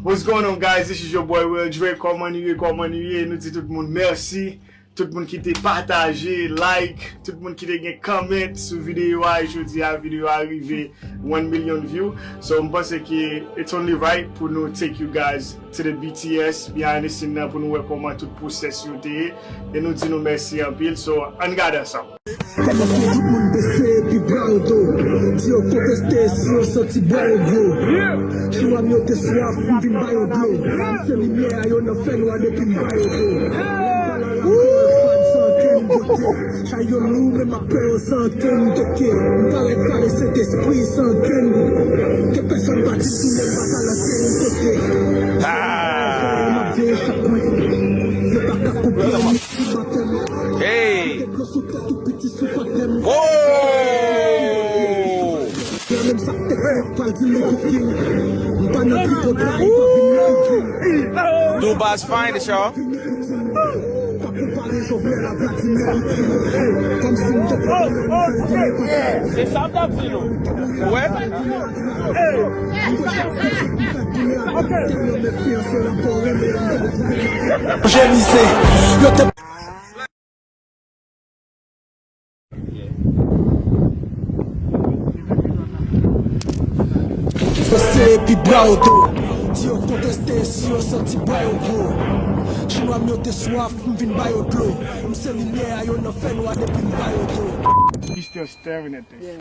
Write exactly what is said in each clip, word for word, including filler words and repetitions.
What's going on, guys? This is your boy Will Dre. Kòman nou ye? Kòman nou ye? Nou di tout moun mèsi. Tout moun ki te pataje, like, tout moun ki te gen comment sou videyo a. E jodi a, videyo a rive one million view. So, m panse ke it's only right pou nou take you guys to the B T S, behind the scene nan, pou nou wè kòman tout pwosès yo te ye. E nou di nou mèsi anpil. So, ann gade ansanm. Kòmanse tout moun bese epi bra yo do. Di yo konteste si yo santi bwa yo dlo. Chimwa m yo te swaf, m vin ba yo dlo. Se limyè a yo nan fènwa depi m ba yo do. Lè m pale a yo, fad san ankenn dote. Chay yo lou, men m ap pè yo san ankenn doke. M parèt pale Sentespri san ankenn. Ke pèsonn pa di tounen m pa t al ankenn kote. M ap veye chak kwen. Yo pa ka konprann. Hey! Whoa! New Boss Finest, y'all. Se sa m t ap di nou. Wè. Jenize, yo te Fòse epi bra yo do. Di yo konteste si yo santi bwa yo dlo. Chimwa m yo te swaf, m vin ba yo dlo. M se limyè a yo nan fènwa depi m ba yo do. He's still staring at this.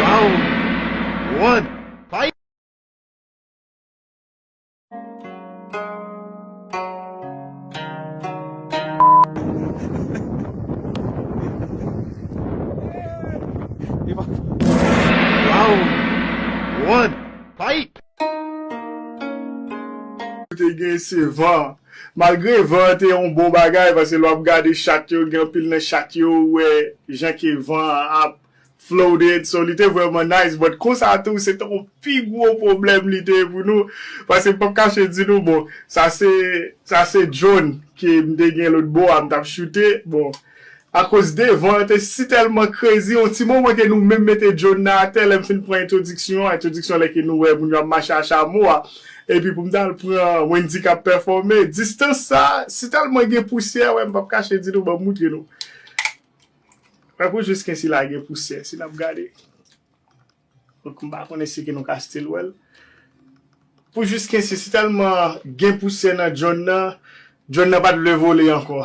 Round one. Fight! Round one. Fight! Te gen se van. Malgre van an te yon bon bagay, paske lè w ap gade chat yo, gen anpil nan chat yo, ou wè jan ke van an ap floated, so li te vrèman nice, but konsa tou, se te yon pi gwo pwoblèm li te ye pou nou, paske m p ap kache di nou, bon, sa se, sa se drone ke m te gen lòt bò a, m t ap choute, bon, akoz de van an te si tèlman crazy, yon ti moman ke nou menm mete drone nan atè, lè m fin pran entwodiksyon an, entwodiksyon lè ke nou wè moun yo ap mache a chamo a, epi pou m t al pran Wendy k ap pèfòme, distans sa, si tèlman gen pousyè, wè, m p ap kache di nou, ban m moutre nou. Wè pou jis ken si la gen pousyè, si n ap gade. Donk, m pa konnen si ke nou ka still wè l. Pou jis ken si, si tèlman gen pousyè nan drone nan, drone nan pa t vle vole ankò.